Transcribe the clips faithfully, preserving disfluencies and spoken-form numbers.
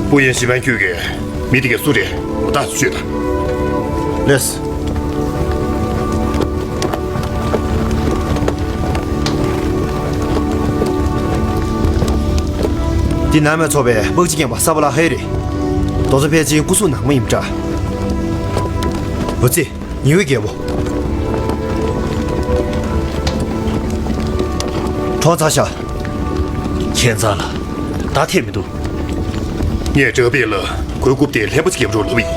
ཧུའུ་ཡན་ཞི་པན་ཁྱོད་ཀྱིས་མི་དེ་ག་སུ་རེད་ངོ་ཐག་ཆོད་དང་། ལགས། འདི་ནང་མི་ཚོགས་པའི་དམག་སྤྱི་རྒན་པ་ས་བ་ལ་ཧའེ་རེད། རྡོ་རྩ་ཕལ་ཆེར་སྐུ་སྲུང་ནང་མི་ཡིན་འདྲ། འོ་ཙི། ཉི་འོད་རྒྱལ་པོ། གྲོངས་ཚར་ཤག་ཁྱད་མཚར་ལ། ད་ཐེབས་མི་འདུག་ངས་ཀྲའོ་པེ་ལ་གོས་བཀུག་སྟེ་ལྷན་པོ་ཅིག་རྒྱབ་རོགས་ལབ་ཡིན།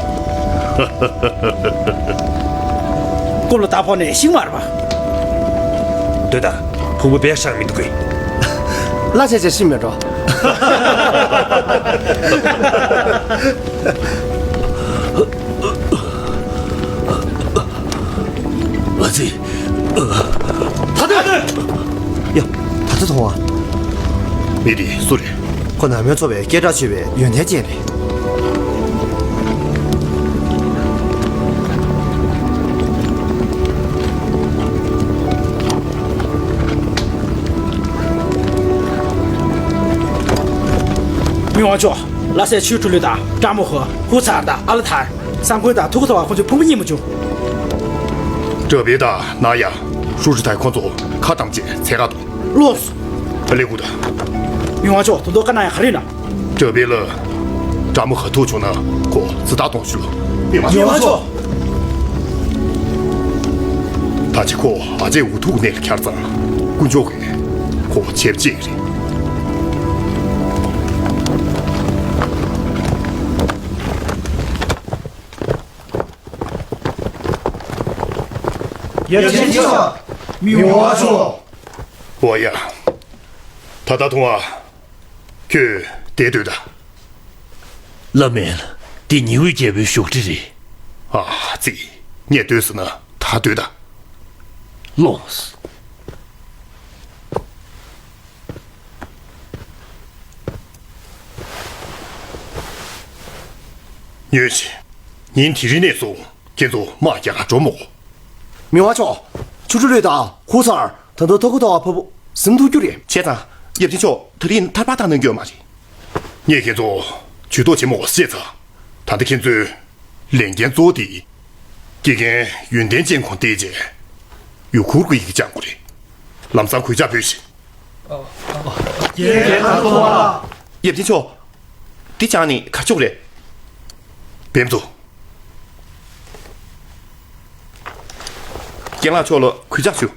རྐུབ་ལ་རྟ་ཕོག་ནས་ཤི་མ་རེད་པ། སྡོད་ད། ཕུང་པོ་བེག་ཤང་མི་འདུག་གི། གླ་བྱས་བྱས་ཤི་མེད་འགྲོ། ཨ་ཙི། ད་ལྟ། ཡ། ད་ལྟ་མཐོང་བ། མི་དེ་སུ་རེད། ཁོ་ནང་མི་ཚོགས་པའི་སྐད་གྲགས་ཆེ་བའི་ཡོན་ཏན་ཅན་རེད། མི་དབང་མཆོག་ལ་སའི་ཆུ་ཁྲུ་ལུ་དང་ཀྲ་མོ་ཧོ་ཧུ་ཚར་དང་ཨ་ལ་ཐར། སམ་ཁོན་དང་ཐུ་ཁུ་ཐོ་བ་ཁོང་ཚོའི་ཕུང་པོ་རྙེད་མ་བྱུང་། ཀྲོ་བེ་དང་ན་ཡ། ཧྲུའུ་ཅི་ཐའི་ཁོང་ཚོ་ཁ་བསྡམས་བྱས་འཚོལ་ག་འགྲོ། ལོས། ལས་ཁུངས་དང་། མི་དབང་མཆོག་ད་དུང་བཀའ་གནང་ཡ་ག་རེ་ཡིན་ན། ཀྲོ་བེ་ལ། ཀྲ་མོ་ཧ་ཐུག་བྱུང་ན་ཁོ་ཙི་ད་གཏོང་ཞུ། མི་དབང་མཆོག་ད་ཅི་ཁོ་ཨ་ཅེ་འུ་ཐུག་ནས་ཁྱར་ཙང་དཀོན་མཆོག་གིས་ཁོ་ཆེབ་ཅེས་རེད། ཡབ་ཆེན་ཆེ་བ། མི་དབང་མཆོག་འོ་ཡ། ད་ལྟ་མཐོང་བ། ཁྱོད་བསྡད་སྡོད་ད། བླ་མེད་ལ། འདི་ཉི་འོད་རྒྱལ་པོའི་བཞུགས་ཁྲི་རེད། ཨ་ཙི། ངས་ལྟོས་ཟེར་ན་ད་ལྟོས་ད། ལོངས། ཉོན་ཞིག་ཉིན་དེ་རིང་ནས་བཟུང་ཁྱེད་ཚོ་དམག་རྒྱག་ག་འགྲོ་མོ། མི་དབང་མཆོག་ཆུ་ཁྲུ་ལུད་དང་ཧུ་སར་ད་དུང་ཐོ་ཁུ་ཐོ་བ་ཕ་བུ་ཟིན་ཐུག་རྒྱུ་རེད། བྱས་ཙང་ཡབ་ཆེན་མཆོག་ད་རིང་ཐར་པ་བཏང་གནང་རྒྱུ་མ་རེད། ངས་ཁྱེད་ཚོ་ཇུས་གཏོགས་བྱེད་མོ་བཤད་ཚར། ད་ལྟ་ཁྱེད་ཚོའི་ལས་འགན་གཙོ་བོ་དེ། དགེ་རྒན་ཡོན་ཏན་ཅན་ཁོང་བལྟས་རྗེས། ཡུ་གུར་གྱི་ཡི་གེ་སྦྱང་དགོས་རེད། ལམ་སང་གུས་ཕྱག་ཕུལ་ཞིག་རྒན་ལགས་ཐུགས་རྗེ་ཆེ། ཡབ་ཆེན་མཆོག་འདི་སྦྱངས་ནས་ག་ཆོག་རེད། བེམ་ཚོ། རྒན་ལགས་མཆོག་ལ་གུས་ཕྱག་ཞུ།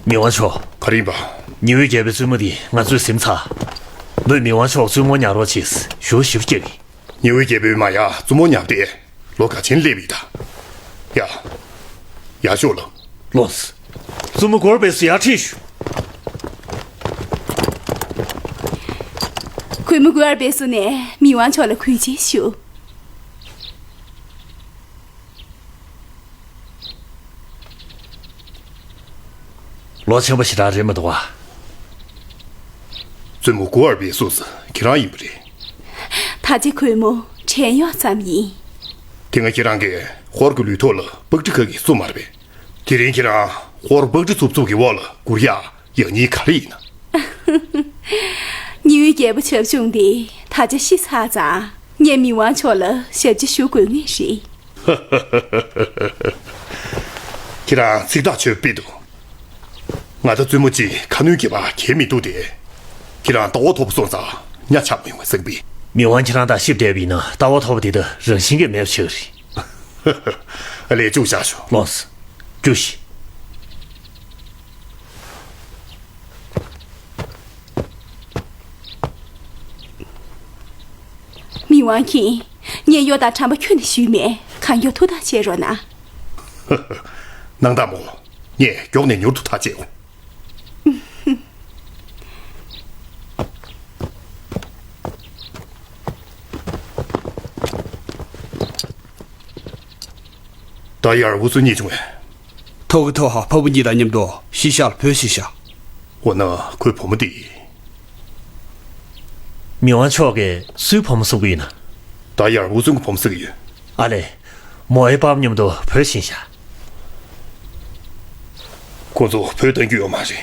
མི་དབང་མཆོག་ག་རེ་ཡིན་པ། ཉི་འོད་རྒྱལ་པོའི་བཙུན་མོ་འདི་ང་ཚོས་ཟིན་ཚར། མོས་མི་དབང་མཆོག་བཙུན་མོ་ཉར་རོགས་བྱས། ཞུ་ཞིབ་སྐྱེལ་གི། ཉི་འོད་རྒྱལ་པོའི་མ་ཡ་བཙུན་མོ་ཉར་ཏེ་ལོ་ག་ཆེན་སླེབས་ཡིན་ད། ཡ། ཡ་ཤོག་ལ། ལོས། བཙུན་མོ་གོར་བེ་སུ་ཡར་ཁྲིད་ཞུ། གུས་མོ་གུར་བེ་སུ་ནས་མི་དབང་མཆོག་ལ་གུས་བརྩི་ཞུ། ལོ་ཆེན་པོ་ཞེ་དྲག་རེད་མི་འདུག་བ། བཙུན་མོ་གུ་ཨར་བེ་སུ་ཟེར་ཁྱེད་རང་ཡིན་པ་རེད། ད་ཅི་གུས་མོ་བྲན་གཡོག་ཙམ་ཡིན། དེ་སྔ་ཁྱེད་རང་གིས་ཧོར་གྱི་ལུས་ཐོག་ལ་པགས་ཁྲི་ཁ་གི་བཙུགས་མ་རེད་པས། དེ་རིང་ཁྱེད་རང་ཧོར་པགས་ཁྲི་འཚུབ་འཚུབ་ཀྱི་འོག་ལ་སྒུར་ཡག་ཡག་ཉེས་ག་རེ་ཡིན་ན། ཉི་འོད་རྒྱལ་པོ་བྱབ་ཆུང་དེ་ད་ཆ་ཤི་ཚར་ཙང་ངས་མི་དབང་མཆོག་ལ་ཞབས་ཕྱི་ཞུ་དགོས་ངེས་རེད། ཁྱེད་རང་ཚིག་ཐག་ཆོད་པས་འདུག་ང་ད་བཙུན་མོ་གཅིག་ཁ་གནོན་གྱི་བ་གལ་མི་འདུག་སྟེ། ཁྱེད་རང་ལྟ་བ་མཐོ་པོ་སོང་ཙང་ཉ་ཆག་མི་ཡོང་བ་བསམ་པས། མི་དབང་ཁྱེད་རང་དང་གཤིབ་བསྡད་པ་ཡིན་ན་ལྟ་བ་མཐོ་པོ་དེ་དག་རང་བཞིན་གྱིས་མེད་པ་ཆགས་རེད། ལས་བཅུག་བཞག་ཤོག་ལོངས། རྒྱུགས་ཤིག་མི་དབང་མཁྱེན། ངས་གཡོག་དང་ཁྲམ་པ་ཁྱོན་ནས་ཞུས་མེད། གང་མགྱོགས་ཐུགས་ཐག་བཅད་རོགས་གནང་། གནང་དང་མོ། ངས་མགྱོགས་ནས་མྱུར་དུ་ཐག་བཅད་འོང་། ད་ཡར་འུ་ཚོ་གཉིས་བྱུང་བས། ཐོག་གི་ཐོག་ཧ་ཕ་བུ་གཉིས་དང་མཉམ་དུ་གཞིས་ཆགས་ལ་བུད་ཤི་ཤག་འོ་ན་ཁོའི་བུ་མོ་དེ། མི་དབང་མཆོག་གིས་སུའི་བུ་མོ་གསུང་གི་ཡིན་ན། ད་ཡར་འུ་ཚོ་གི་བུ་མོ་ཟེར་གི་ཡོད། ཨ་ལས། མོ་ཨེ་པའམ་མཉམ་དུ་བུད་ཕྱིན་ཤག་ཁོ་ཚོ་བུད་གཏང་རྒྱུ་ཡོད་མ་རེད།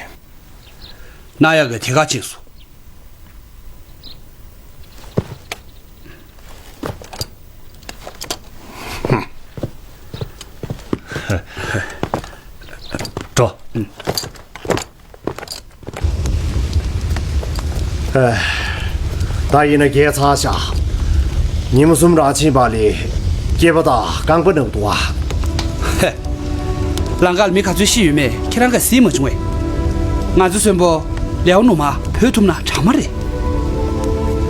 གནང་ཡག་གི་དེ་ག་ཅིག་སོང་། འགྲོ། ཨེ། ད་ཡིན་ན་རྒྱལ་ཚར་ཤག་ཉིན་མོ་གསུམ་རང་ཕྱིན་པ་ལས་སྐྱེས་པ་དང་རྐང་པ་ནག་འདུག་ཨ། ཧེ། ལང་ཀར་མི་ག་ཚོད་ཤི་ཡོད་མེད་ཁྱེད་རང་གིས་གཟིགས་མ་བྱུང་བས། ང་ཚོ་གསོན་པོ་ལེའོ་ནུ་མ་བོས་ཐུབ་ན་དྲག་མ་རེད།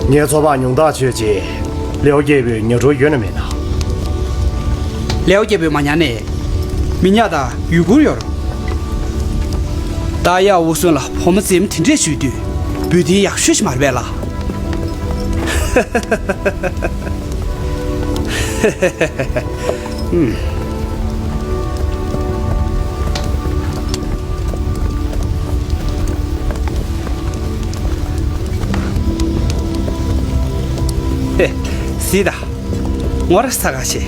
ངའི་ཚོ་བག་ཉུང་དག་ཆོད་ཅེས་ལེའོ་རྒྱལ་པོའི་ཉ་གྲོགས་ཡོད་ན་མེད་ན། ལེའོ་རྒྱལ་པོས་མ་ཉར་ནས་མི་ཉག་དང་ཡུ་གུར་ཡོད་རེད། ཏཱ་ཡ་འུ་སུན་ལ་བུ་མོ་མཛེས་མ་དེ་འདྲས་བྱོས་དུས་འབུལ་ཏེ་ཡག་ཤོས་ཤིག་མ་རེད་པས་ལ། ཧེ། སི་ད། ངོ་ར་ས་ག་ཤེ།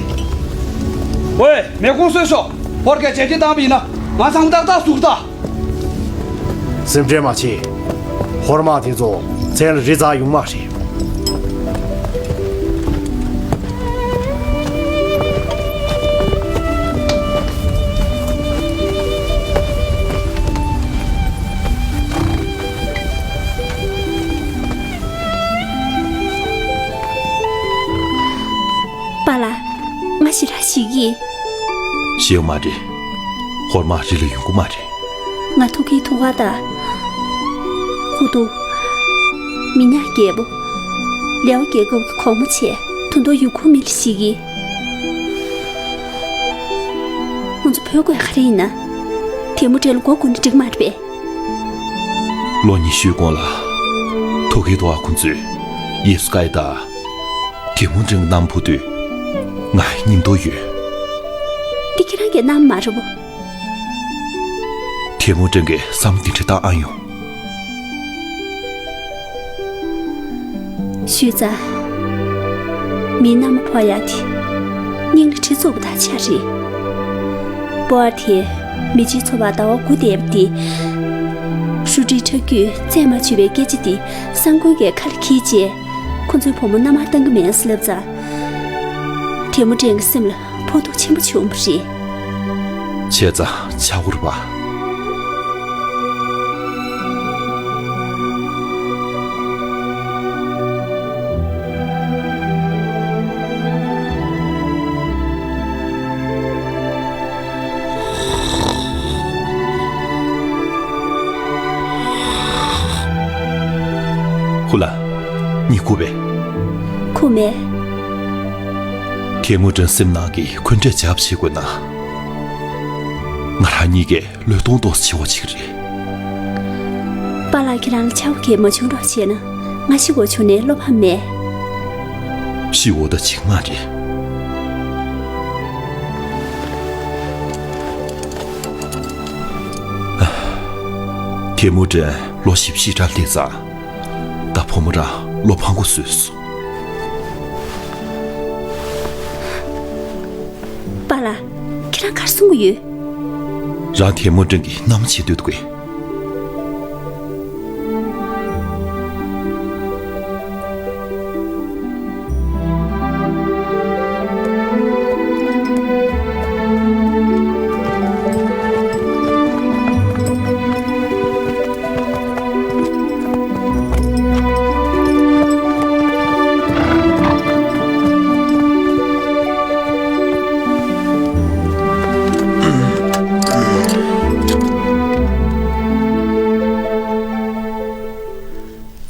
ཝེ། མེ་ཁུང་སོད་ཤོག་ཧོར་གྱིས་བྱས་རྗེས་བཏང་བ་ཡིན་ན་ང་ཚང་མ་ཏག་ཏག་ཟུག་ད། སེམས་ཁྲལ་མ་བྱེད། ཧོར་དམག་དེ་ཚོ་མཚན་ལ་རི་འཛེག་ཡོང་མ་རེད། པཱ་ལགས། ང་ཞེ་དྲག་ཞེད་ཀྱི། ཞེད་དགོས་མ་རེད། ཧོར་དམག་རི་ལ་ཡོང་གི་མ་རེད། ང་ཐུག་གི་ཐུག་ག་ད། ཧུ་ཏུ། མི་ཉག་རྒྱལ་པོ། ལེའོ་རྒྱལ་ཁབ་ཀྱི་གོང་མ་བྱས་ད་དུང་ཡུ་གུར་མི་ལ་ཞེད་ཀྱི། ང་ཚོ་བོད་དགོས་ག་རེ་ཡིན་ན། ཐེ་མུ་ཏྲེན་ལ་མགོ་སྒུར་ན་འགྲིག་མ་རེད་པས། ལོ་ཉི་ཤུའི་གོང་ལ་ཐུག་གི་ཐུག་ག་ཁོང་ཚོས་ཡེ་སུ་ཀའི་དང་ཐེ་མུ་ཏྲེན་གྱི་མནའ་མ་ཕུ་དུས་ང་སྙིང་འདོད་ཡོད། འདི་ཁྱེད་རང་གི་མནའ་མ་མ་རེད་པོ། ཐེ་མུ་ཏྲེན་གྱིས་བསམ་བློ་འདི་འདྲ་བཏང་ཨ་ཡོང་། ཞུས་ཙང་། མིའི་མནའ་མ་ཕོག་ཡག་དེ་སྙིང་ལ་གྲི་བཙུགས་པ་དང་ཆ་རེད། སྤོ་བོ་དེས་མི་སྤྱིའི་ཚོ་བར་ཟླ་བ་དགུ་བསྡད་པ་དེ། ཧྲུའུ་ཀྲིན་ཁྲ་རྒྱུས་རྩད་མ་ཆོད་པའི་སྐད་ཆ་དེ་སང་དགོན་གྱི་ཁ་ལ་འཁྱེར་རྗེས། ཁོ་ཚོའི་བུ་མོ་མནའ་མར་བཏང་གི་མེད་ཟེར་ལབ་ཙང་། ཐེ་མུ་ཏྲེན་གྱི་སེམས་ལ་ཕོག་ཐུག་ཆེན་པོ་བྱུང་བ་རེད། བྱས་ཙང་ཆག་སྒོ་རེད་པ། ཧུ་ལ། གཉིད་ཁུག་པས། ཁུག་མེད། ཐེ་མུ་ཏྲེན་སེམས་ནང་གི་འཁོན་འགྲས་འཇགས་པ་བྱེད་དགོས་ན། ང་རང་གཉིས་ཀས་བློས་གཏོང་ཏོག་ཙམ་བྱེད་དགོས་ཀྱི་རེད། པཱ་ལགས་ཁྱེད་རང་ལ་ཆག་སྒོ་གང་ཡང་མ་བྱུང་རོགས་བྱས་ན། ང་ཤི་དགོས་བྱུང་ནའི་བློ་ཕམ་མེད། ཤི་དགོས་ད་ཅིག་མ་རེད། ཐེ་མུ་ཏྲེན་ལོ་བཞི་བཅུ་ཞེ་གྲངས་སླེབས་ཙང་། ད་བུ་མོ་རང་བློ་ཕམ་དགོས་བཟོས་སོང་། པཱ་ལགས། ཁྱེད་རང་ག་རེ་གསུང་གི་ཡོད། རང་ཐེ་མུ་ཏྲེན་གྱི་མནའ་མ་བྱེད་འདོད་འདུག་གས།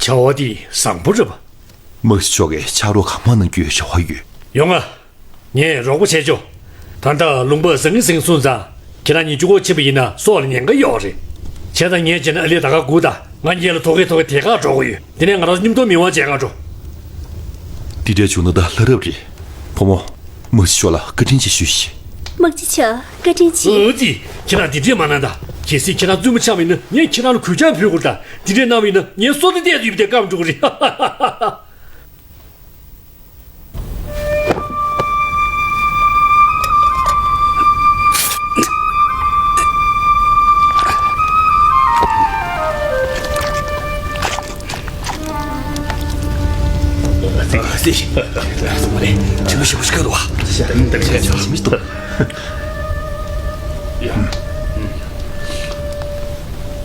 བྱ་བ་འདི་བཟང་པོ་རེད་པ། དམག་སྤྱི་མཆོག་གིས་ཕྱག་རོགས་གང་མང་གནང་རྒྱུའི་རེ་བ་ཡོད། ཡོང་ང་། ངས་རོགས་པ་བྱས་ཆོག་ད་ལྟ་ལུང་པ་ཟང་ངེ་ཟིང་སོང་ཙང་། ཁྱེད་རང་གཉིས་གཅིག་པོ་ཕྱིན་པ་ཡིན་ན་སྲོག་ལ་ཉེན་ཁ་ཡོད་རེད། བྱས་ཙང་ངས་བྱས་ན་ཨ་ལེ་ད་ག་སྒུག་དང་། ང་གཉིས་ལ་ཐོག་ཁའི་ཐོག་ཁའི་དེ་ག་འགྲོ་གི་ཡོད། དེ་ནས་ང་རང་ཚོ་མཉམ་དུ་མི་དབང་མཇལ་ག་འགྲོ། དེ་འདྲ་བྱུང་ན་ད་ལྷ་རབ་རེད། བུ་མོ། དམག་སྤྱི་མཆོག་ལ་བཀའ་དྲིན་ཆེ་ཞུས་ཤིག་དམག་སྤྱི་མཆོག་བཀའ་དྲིན་ཆེ། ཨོ་ཙི། ཁྱེད་རང་དེ་འདྲས་མ་གནང་དང་། གལ་སྲིད་ཁྱེད་རང་བཙུན་མོ་ཆགས་པ་ཡིན་ན་ངས་ཁྱེད་རང་ལ་གུས་ཕྱག་འབུལ་དགོས་དང་། དེ་འདྲས་གནང་བ་ཡིན་ན་ངའི་སྲོག་དེ་གཏད་དུ་ཡོད་པ་དེ་སྐམ་འགྲོ་གི་རེད། ཨ་ཙི། ཨ་ཙི་མ་རེད། ཆེན་པོ་ཞེ་པོ་ཞིག་ག་འདུག་བ། ཞེ་པོ་ཞིག་འདུག་ཡ།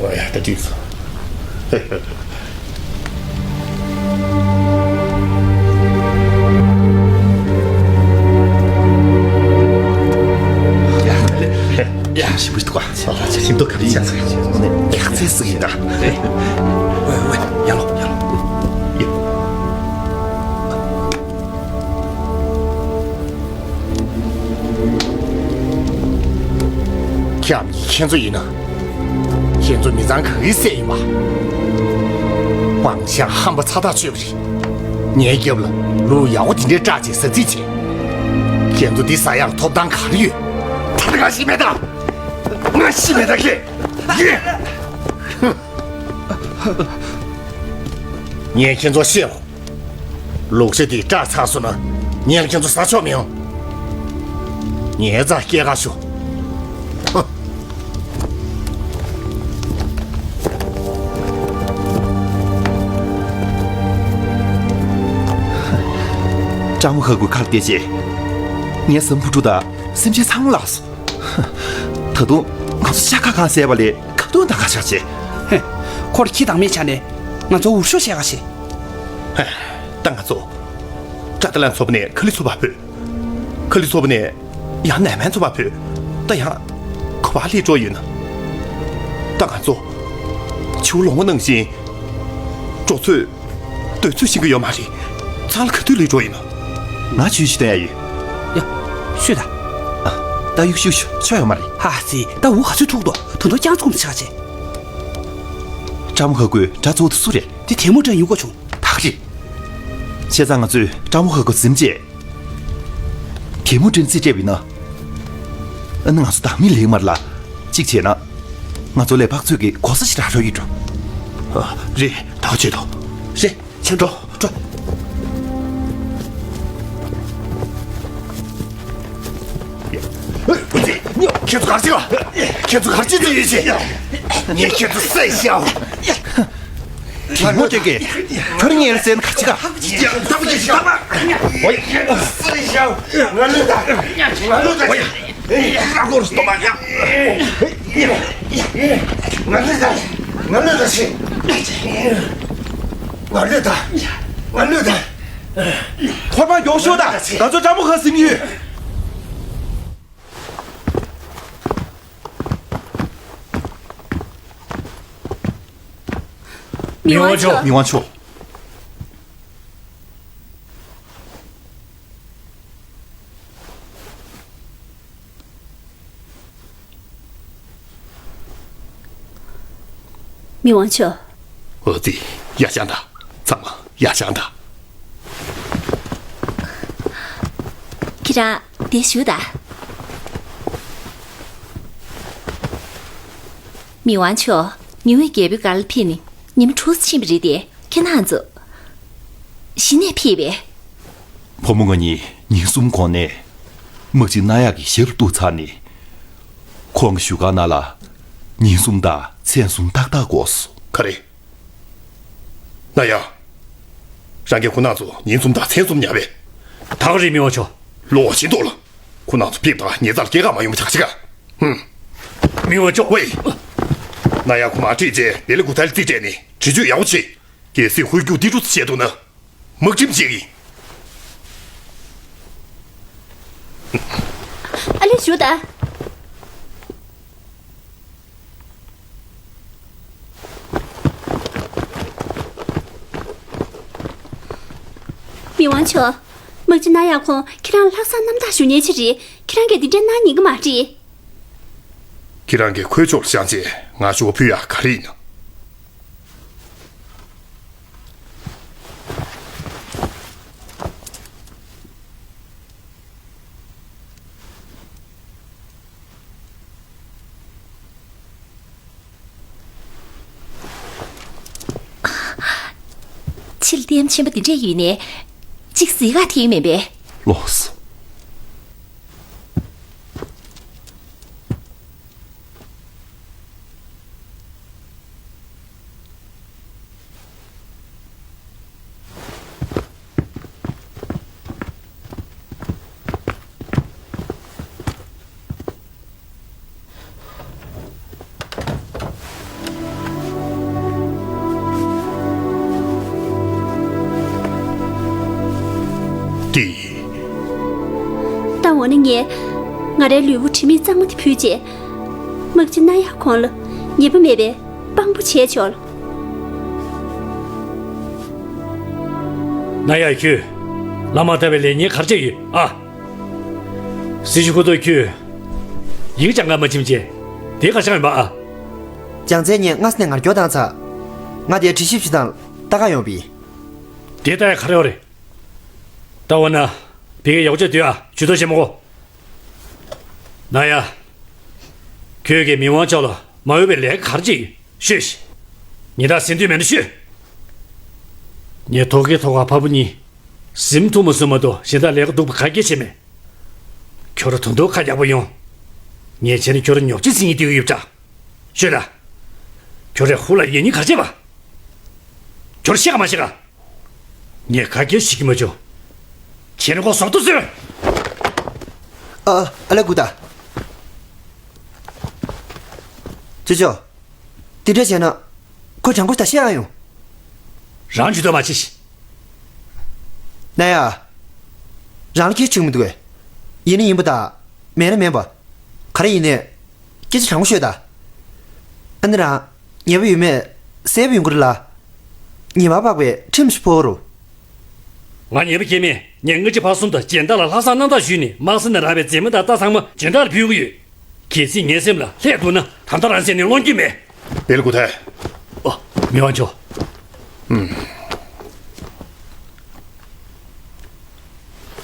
ཨོ་ཡ། ད་འགྲིག་སོང་། ཡ། ཞིམ་པོ་འདུག་ག་ཞིམ་མདོག་ག་རེ་བྱས་ཡག་རྩེད་ཟིག་ཡིན་ད། ཝེ་ཝེ། ཡར་ལོངས་ཡར་ལོངས། ཁྱེད་ཁྱེད་ཚོ་ཡིན་ན། ཁྱེད་ཚོ་མི་ཚང་ག་རེ་བསད་ཡིན་པ། དབང་ཤ་ཧམ་པ་ཚ་ཐག་ཆོད་པ་རེད། ངའི་རྒྱབ་ལ་ལུག་ཡག་པོ་དེ་འདྲའི་སྐྲག་བྱས་ཟ་རྩིས་བྱས། ཁྱེད་ཚོ་འདི་ཟ་ཡག་ཐོབ་ཐང་ག་རེ་ཡོད། ད་ལྟ་ང་ཤི་མེད་ད། ང་ཤི་མེད་ད་ཁྱེད། ངས་ཁྱེད་ཚོ་བཤད་རོགས། ལུག་ཤ་འདི་སྐྲག་ཚར་སོང་ན་ངས་ཁྱེད་ཚོ་ཟ་ཆོག་མི་ཡོང་། ངའི་རྩར་སྐྱེལ་ག་ཤོག་ཀྲང་མོ་ཧ་གོའི་ཁ་ལ་བལྟས་རྗེས། ངའི་ཟམ་བུ་ཕྲུག་དང་སེམས་ཅན་ཚང་མ་བརླགས་སོང་། ད་དུང་ང་ཚོ་ཤ་ཁ་གང་བཟས་པ་ལས་ཁ་འདོན་དང་ཁ་ཤག་བྱས། ཧེ། ཁོ་ལ་ཁྱི་དང་མི་ཆ་ནས་ང་ཚོ་འུར་ཤོག་བཤད་ག་ཤེས། ཧེ། ད་ང་ཚོ་ཀྲ་ཏ་ལན་ཚོ་པ་ནས་ཁ་ལི་ཚོ་བར་བུད། ཁ་ལི་ཚོ་པ་ནས་ཡང་ནན་མན་ཚོ་བར་བུད། ད་ཡང་ག་པར་སླེབས་འགྲོ་ཡོད་ན། ད་ང་ཚོ་ཆུ་ལོང་བ་ནང་བཞིན་འགྲོ་ཚོད་སྡོད་ཚོད་ཤེས་ཀྱི་ཡོད་མ་རེད། ཚང་ལ་ག་དུས་སླེབས་འགྲོ་ཡིན་ནམ། ང་ཆུ་ཞིག་བཏོན་ཡ་ཡོད། ཡ། ཤོད་ད། ཨ། ད་གཡུག་ཤུག་ཤུག་ཆོ་ཡོད་མ་རེད། ཧ་ཙི། ད་འུ་ག་ཚོད་ཐུག་དོ། ད་དུང་རྐྱང་ཚུགས་མི་ཆག་ཅེ། ཀྲ་མོ་ཧ་གོའི་དགྲ་གཙོ་བོ་དེ་སུ་རེད། དེ་དེ་མོ་དྲན་ཡོང་གོ་བྱུང་། ད་ག་རེད། བྱས་ཙང་ང་ཚོས་ཀྲ་མོ་ཧ་གོ་ཟིན་རྗེས། གད་མོ་དྲན་རྩིས་སྤྲད་པ་ཡིན་ན། ཨ་ནི་ང་ཚོ་བདག་མེད་ལེགས་མར་ལ། གཅིག་བྱས་ན། ང་ཚོ་ལས་འཕགས་ཚོད་ཀྱི་གོ་ས་ཞིག་རག་རོགས་ཡོད་འགྲོ། ཨ། རེད། ད་བྱེད་དོ། རེད། ཁྱེད་འགྲོ། འགྲོ། ཁྱེད་ཚོ་གར་ཅི་ག་ཁྱེད་ཚོ་གར་ཅི་ཚོད་ཡོད་ཅི། ངས་ཁྱེད་ཚོ་བསད་ཤག་དེ་མོ་སྐྱེ་གི། ཁྱོད་ངའི་སེམས་ཁ་ཅི་ག་ང་ལོས་ད། ང་ལོས་ད། ང་ལོས་ད་ཤི། ང་ལོས་ད། ང་ལོས་ད། འཁོར་པ་མགྱོགས་ཤོག་ད། ང་ཚོ་ཀྲ་མོ་ཧ་ཟིན་ཡོད། མི་དབང་མཆོག་མི་དབང་མཆོག་མི་དབང་མཆོག་འོ་ཙི། ཡར་བཞེངས་དང་། ཚང་མ་ཡར་བཞེངས་དང་། ཁྱེད་རང་འདིར་བཞུགས་དང་། མི་དབང་མཆོག་ཉི་འོད་རྒྱལ་པོའི་སྒར་ལ་ཕེབས་ནས་ཉི་མ་དྲུག་ཙམ་ཕྱིན་པ་རེད་དེ། ཁྱེད་རང་ཚོ་གཞི་ནས་ཕེབས་པས། བུ་མོ་ང་གཉིས་ཉིན་གསུམ་གོང་ནས་དམག་སྤྱི་ན་ཡག་གི་ཞབས་ལ་གཏུགས་ཚར་ནས། ཁོང་གི་བཞུགས་སྒར་ནང་ལ་ཉིན་གསུམ་དང་མཚན་གསུམ་ཏག་ཏག་འགོར་སོང་། ག་རེ། ན་ཡག་རང་གིས་ཁོ་རང་ཚོ་ཉིན་གསུམ་དང་མཚན་གསུམ་ཉར་བས། ད་ག་རེད་མི་དབང་མཆོག་ལོག་ཕྱིན་ཐོག་ལ། ཁོ་རང་ཚོ་ཕེབས་དང་ཉེ་རྩ་ལ་སྐྱེལ་ག་མ་ཡོང་བ་བྱ་ཆེ་ག་ཧུམ། མི་དབང་མཆོག་ཝེ། ན་ཡག་ཁོ་མ་ཁྲིད་རྗེས་བེ་ལི་གུ་ཐལ་རྩིས་སྤྲད་ནས་འདྲི་གཅོད་ཡག་པོ་བྱེད། གལ་སྲིད་ཧུལ་རྒྱུག་འདི་འགྲོ་ཚུལ་བྱས་འདུག་ན། དམག་ཁྲིམས་བཅད་ཀྱི་ཡིན། ཨ་ལེ་བཞུགས་དང་། མི་དབང་མཆོག་དམག་སྤྱི་ན་ཡག་ཁོང་ཁྱེད་རང་ལྷག་བསམ་རྣམ་དག་ཞུ་མཁན་ཅིག་རེད། ཁྱེད་རང་གིས་འདི་འདྲ་གནང་ཉན་གི་མ་རེད། ཁྱེད་རང་གིས་ཁོའི་ཕྱོགས་ལ་བཞེངས་རྗེས་ང་ཤོག་བུ་ཕུལ་ཡག་ག་རེ་ཡིན་ནམ། ཕྱི་ལ་ལྟད་མོ་ཆེན་པོ་འདི་འདྲས་ཡོད་ནས། གཅིག་གཟིགས་ག་ཐེངས་མེད་པས། ལོས། ནི་ངས་ང་རའི་ལུས་པོ་དྲི་མེད་གཙང་མ་དེ་ཕུལ་རྗེས། དམག་སྤྱི་ན་ཡག་ཁོང་ལ་ཉེས་པ་མེད་པའི་དཔང་པོ་བྱས་ཆོག་ལ། ན་ཡག་ཁྱོད། ལམ་མ་བཏབ་པའི་ལས་ཉེས་ག་རེ་བྱས་ཡོད་ཨ། སྲི་ཞུ་ཧུ་ཏོ་ཁྱོད། ཡིག་སྦྱང་ག་མ་ཕྱིན་བྱས། དེ་ག་སྦྱངས་ཡོད་པ་ཨ། སྦྱངས་ཚད་ངས་སྔ་ས་ནས་ངར་སྐྱོར་བཏང་ཚར། ང་དེ་དྲི་ཞིབ་ཞིག་དང་ལྟ་ག་ཡོང་བི། དེ་ལྟ་ཡ་ག་རེ་ཡོད་རེད། ལྟ་བ་ན། དེ་གའི་ཡག་ཅག་དུས་ཨ་ཇུས་གཏོགས་བྱེད་མ་གོ། ན་ཡ། ཁྱོད་ཀྱིས་མི་དབང་མཆོག་ལ་མ་འོས་པའི་ལས་ཀ་ག་རེ་བྱེད་ཡོད་ཤོད་ཤིག་ཉིན་ལྟར་ཟིན་དུས་མེད་ན་ཤོད། ངས་ཐོག་ཁའི་ཐོག་ཁ་ཕ་བུ་གཉིས། གཟིམ་ཐུབ་མ་སོང་མ་གཏོགས་གཞན་དག་ལས་ཀ་སྡུག་པ་ག་གེ་བྱས་མེད། ཁྱོད་རང་ད་དུང་ཁ་རྒྱག་པ་ཡོང་། ངས་བྱས་ན་ཁྱོད་རང་ཉོབ་ཆ་ཟིན་ཡིན་བསྡད་ཀྱི་ཡོད་པ་འདྲ། ཤོད་ད། ཁྱོད་རས་ཧུ་ལ་ཡིན་ཉིན་ག་རེ་བྱས་པ། ཁྱོད་ཤེས་ག་མ་ཤེས་ག་ངས་ག་གེ་ཞིག་གི་མ་བྱུང་། ཁྱེད་རང་ཁོ་ཟོག་ཏུ་བཟོས། ཨ་ཨ་ལ་སྐུ་ད། ཅོ་ཅོ། དེ་འདྲ་བྱས་ན། ཁོ་དྲང་པོ་ད་བཤད་ཨ་ཡོང་། རང་ཇུས་གཏོགས་མ་བྱེད་ཤིག་ན་ཡ། རང་ལ་ཁྱེད་ཆུག་མི་འདུག་གས། ཡིན་ན་ཡིན་པ་ད། མེད་ན་མེད་པ། ག་རེ་ཡིན་ནས། སྐད་ཆ་དྲང་པོ་ཤོད་ད། ཨ་ནི་རང་། ཉེས་པ་ཡོད་མེད་གསལ་པོ་ཡོང་གི་རེད་ལ། ཉེས་པ་དཔག་པའི་ཁྲིམས་ཤིག་ཕོག་རུ། ང་ཉེས་པ་སྐྱེས་མེད། ངས་སྔ་ཕྱི་བར་གསུམ་དུ་སྦྱིན་བདག་ལ་ལྷག་བསམ་རྣམ་དག་ཞུས་ནས་དམག་ས་ནས་རག་པའི་རྫས་མ་དང་རྟ་ཚང་མ་སྦྱིན་བདག་ལ་ཕུལ་གྱི་ཡོད། གལ་སྲིད་ངའི་སེམས་ལ་ལྷད་འདུག་ན་ད་ལྟ་རང་བསད་ནས་སློང་རྒྱུ་མེད། དེ་ལ་གུ་ཐལ། ཨོ། མི་དབང་མཆོག་